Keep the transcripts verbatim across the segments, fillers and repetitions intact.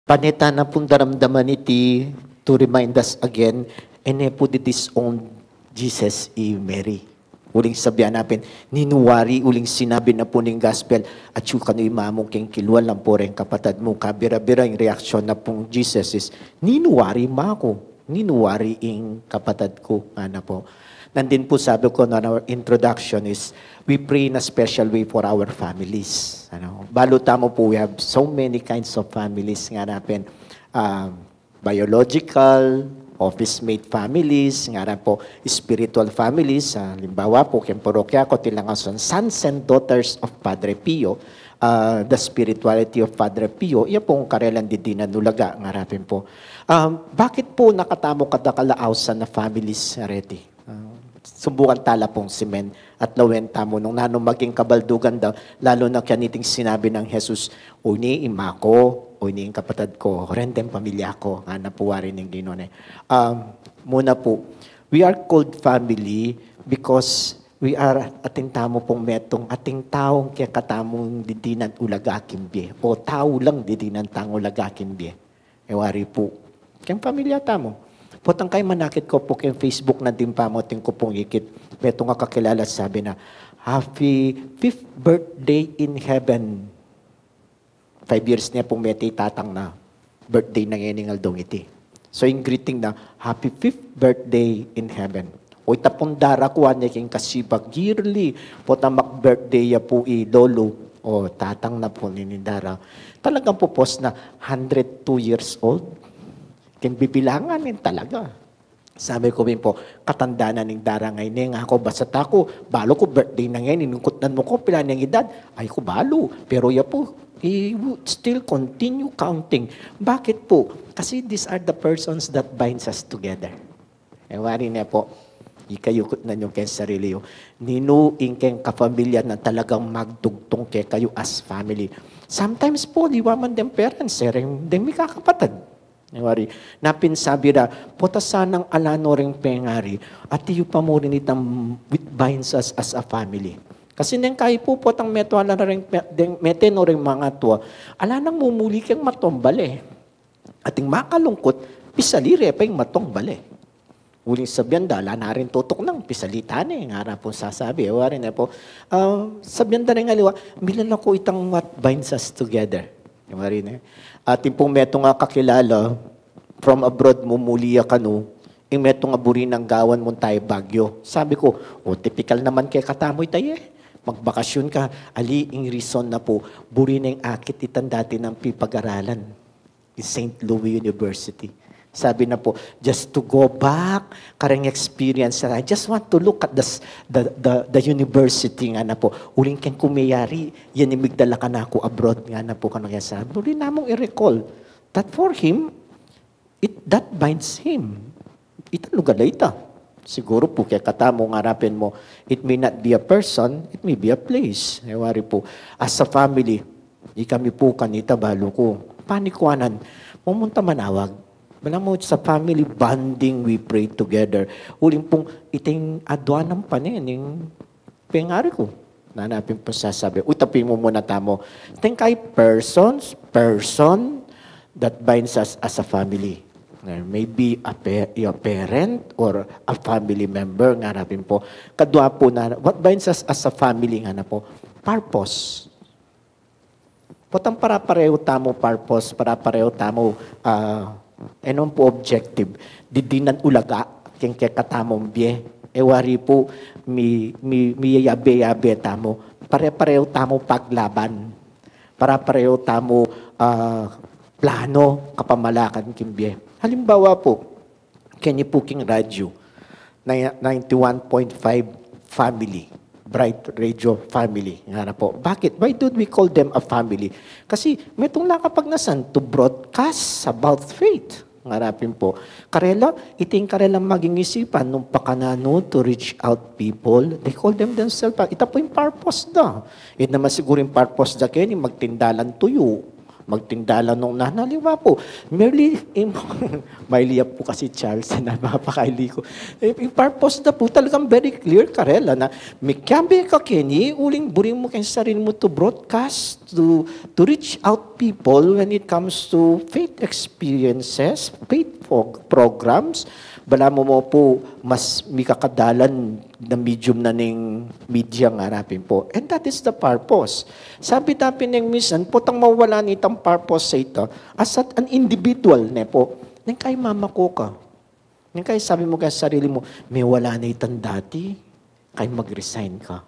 Pane ta na pung daramdaman iti to remind us again, e ne pu didisown Jesus i Mary. Uling sabian na pin, ninu wari uling sinabi na pu ning gospel, atyu kanu i mamu keng kilwa lang pu reng kapatad mu, kabira-bira ing reaksyon na pung Jesus is, ninu wari maku, ninu wari ing kapatad ku, ngana pu. Nandin pu sabi ku na our introduction is, we pray in a special way for our families. Ano? Balu tamu pu, we have so many kinds of families, ngana pin, um, biological, office mate families, ngana pu, spiritual families. Ah, halimbawa pu, keng parokya ku, tilangasan Sons and Daughters of Padre Pio, ah, the spirituality of Padre Pio, iya pung karelang didinan ulaga, ngana pin pu. Um, bakit pu nakatamu kadakal a ausan a families areti? Ah, sumbukan tala pung simen at lawen tamu nung nanu maging kabaldugan da, lalu na kaniting sinabi nang Jesus, o ini i maku, o ini ing kapatad ku, reng deng pamilya ku, ngana pu wari ning Ginu ne. Um, muna pu, we are called family because we are, atin tamu pung metung, atin taung kekatamung didinan ulaga king bie, o tau lang didinan tang ulaga king bie. E wari pu, keng pamilya tamu. Potang kay manakit ku pu keng Facebook na din pamu, atin ku pung ikit, metung a kakilala sabi na, "Happy fifth birthday in heaven." Five years ne pung mete i tatang na, birthday na ngeni ing aldong iti. So, ing greeting na, "Happy fifth birthday in heaven." O ita pung dara ku, ane king kasiba, girli, potang mag-birthday ya pu i lolo, o tatang na pu nini dara. Talagang pu, post na, hundred two years old. King bibilangan nin talaga. Sabi ku pin pu, katanda na ning dara ngeni, ngaku, basta aku, balu ku birthday na ngeni, nung kutnan mu ku, pila neng edad? Ay ku balu. Pero ya pu, he would still continue counting. Bakit pu? Kasi these are the persons that binds us together. E wari ne pu, ikayu, kutnan yu keng sarili yu, ninu ing keng kapamilya na talagang magdugtung kekayu as family. Sometimes pu, aliwa man deng parents, e reng deng mikakapatad. E wari, na pin sabi ra, pota sanang ala no ring pengari, atiu pa mu rin itang which binds us as a family. Kasi neng kayi pu, potang metung ala no ring pe-, deng, mete no ring mangatua, ala nang mumuli keng matua a bale. Ating makalungkut, pisali re pa ing matua a bale. Uling sabian da, ala na rin tutuknang, pisali ta ne, ngara pung sasabi, e wari ne pu. Ah, sabian da ring aliwa, milalaku itang what binds us together. E wari ne. Atin pung metung a kakilala, from abroad, mumuli ya kanu, ing metung a buri nang gawan munta i Baguio. Sabi ku, o, tipikal naman kekatamu ita e. Magbakasyun ka, ali ing reason na pu, buri neng akit itang dati nang pipag-aralan. King Saint Louis University. Sabi na pu, just to go back, kareng experience na, I just want to look at the, s-, the, the, the university, ngana pu. Uling keng ku meyari, yan ing migdala kanaku abroad, ngana pu kanu. Kaya sabi, buri namung i-recall that for him, it, that binds him. Ita lugar la ita. Siguru pu kekatamu, ngara pin mu, it may not be a person, it may be a place. E wari pu, as a family, ikami pu kanita balu ku, panikuanan, mumunta manawag. Balamu, it's a family bonding, we pray together. Uling pung iting adua nang pane ning pengari ku. Nanu pin pu sasabi? Uta, pin mu muna tamu. Atin kay persons, person that binds us as a family. There may be a pa-, your parent or a family member, ngara pin pu. Kadua pu na, what binds us as a family, ngana pu, purpose. Potang pare-parehu tamu purpose, pare-parehu tamu, ah, e no pu, objective. Didinan ulaga keng kekatamung bie. E wari pu, mi, mi, miyabe-yabe tamu. Pare-parehu tamu paglaban. Pare-parehu tamu, ah, plano, kapamalakan king bie. Halimbawa pu, keni pu king radyo, ni-, ninety-one point five family, Bright Radio family, ngana pu. Bakit? Why do we call them a family? Kasi metung lang kapagnasan to broadcast about faith, ngana pin pu. Karela, iting karelang maging isipan nung pakananu to reach out people, they call them themselves, ita pu ing purpose da. Ita naman siguru ing purpose da keni, magtinda lang tuyu. Magtinda la nung nanaliwa po. Merely, im-, mailiya po kasi Charles, na mapakaili ko. Eh, yung purpose na po talagang very clear karela na mikiambe ka keni, uling buri mu keng sarili mu to broadcast, to, to reach out people when it comes to faith experiences, faith prog-, programs. Balamu mu po mas mikakadalan na medium na ning media, ngara pin po. And that is the purpose. Sabi da pin neng minsan, potang mawala na itang purpose sa ita, as at an individual, ne po, neng kay mamako ka. Neng kay sabi mu keng sarili mu, mewala na itang dati, kay mag-resign ka.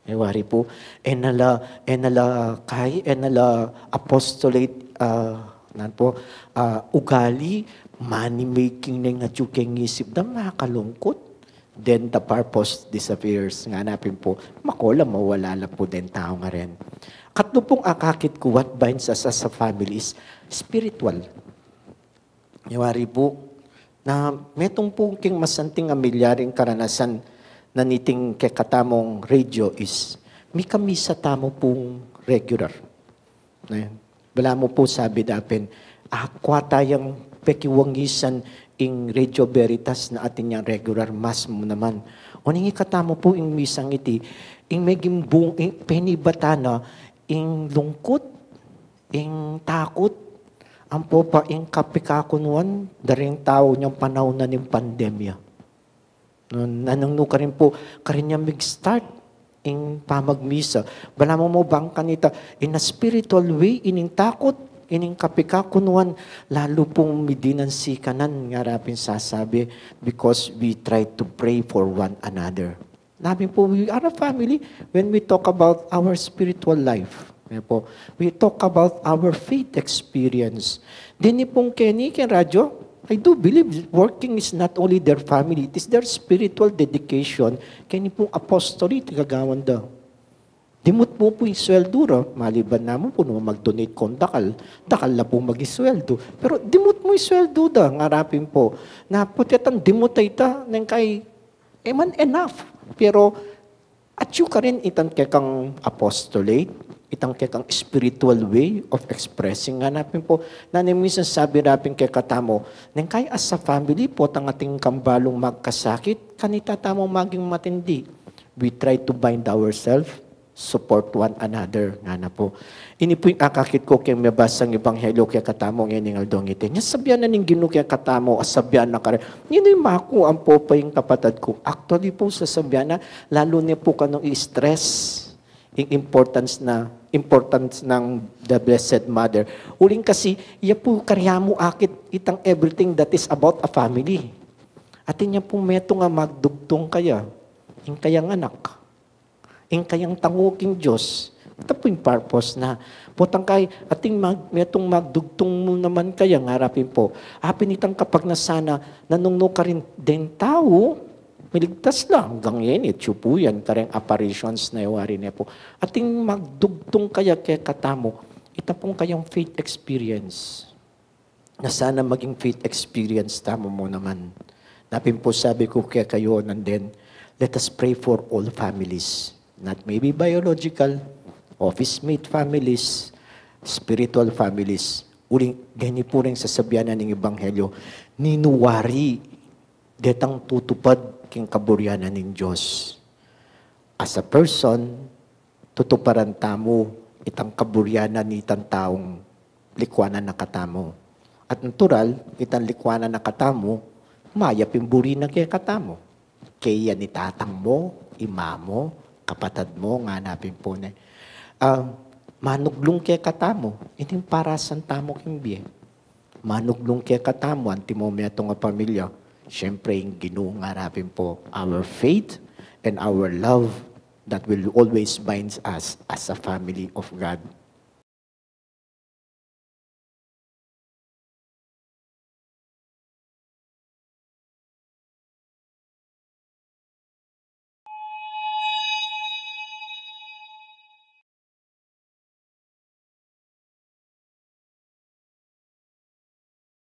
E wari po, e na la, e na la kay, e na la apostolate, ah, nan po, ah, ugali, money making neng atyu keng isip da, makalungkut. Then the purpose disappears. Ngana pin po, mako la, mawala la po deng tau ngaren. Katlu pung akakit ku, what binds us as a family is spiritual. E wari po, na metung po keng masanting a milyaring karanasan na niting kekatamung radio is, mikamisa tamu pung regular. Ne? Balamu po sabi da pin, akwa tayang pekiwangisan ing Radio Veritas na atin yang regular mass mu naman. Uling ikatamu po ing misang iti, ing meging bung-, ing penibatan na, ing lungkut, ing takut, ampo pa ing kapikakunuan, da ring tau neng panaun na ning pandemya. Nanung nu karin po, karin yang mig-start ing pamagmisa. Balamu mu bang kanita, in a spiritual way, ining takut, ining kapikakunuan, lalu pung midinan sikanan, ngara pin sasabi, because we try to pray for one another. Sabi po, we are a family when we talk about our spiritual life. Yan po. We talk about our faith experience. Deni pung keni keng radyo, I do believe working is not only their family, it is their spiritual dedication. Keni pung apostolate, gagawan da. Dimut mu po ing sweldo ra, maliban namu po nung mag-donate kung dakal, dakal na po mag-sweldo. Pero dimut mu ing sweldo da, ngara pin po. Na putitan dimut a ita, neng kay, e man enough. Pero atyu karin itang kekang apostolate, itang kekang spiritual way of expressing. Ngana pin po, na neng minsan sabi ra pin kekatamu, neng kay as a family po, potang atin kambalung magkasakit, kanita tamu maging matindi. We try to bind ourselves, support one another, ngana po. Ini po ing akakit ku keng mebasang ebanghelyo kekatamu ngening aldong iti. Nya sabian na ning Ginu kekatamu, a sabian na karin, ninu ing maku ampo pa ing kapatad ku? Actually po, sasabian na, lalu ne po kanung i-stress ing importance na, importance nang the Blessed Mother. Uling kasi, iya po karya mu akit itang everything that is about a family. Atin ya pung metung a magdugtung kaya, ing kayang anak, ing kayang tangu king Dios. Ita po ing purpose na. Potang kay, atin mag-, metung magdugtung mu naman kaya, ngara pin po. Apin itang kapagnasan na, nanung nu karin deng tau, miligtas la, anggang ngeni, atyu pu yan, kareng apparitions na e wari ne po. Atin magdugtung kaya kekatamu, ita pung kayang faith experience. Na sana maging faith experience tamu mu naman. Na pin po sabi ku kekayu, and then, let us pray for all families. Not maybe biological, office mate families, spiritual families. Uling, gani po ring sasabian na ning ebanghelyo, ninu wari detang tutupad king kaburian na ning Dios. As a person, tutuparan tamu itang kaburian na nitang taung likuanan na katamu. At natural, itang likuanan na katamu, mayap ing buri na kekatamu. Keya ni tatang mu, ima mu, kapatad mu, ngana pin po ne. Ah, manuglung kekatamu, iting parasan tamu king bie. Manuglung kekatamu, antimo metung a pamilya. Siyempre, ing Ginu, ngara pin po, our faith and our love that will always binds us as a family of God.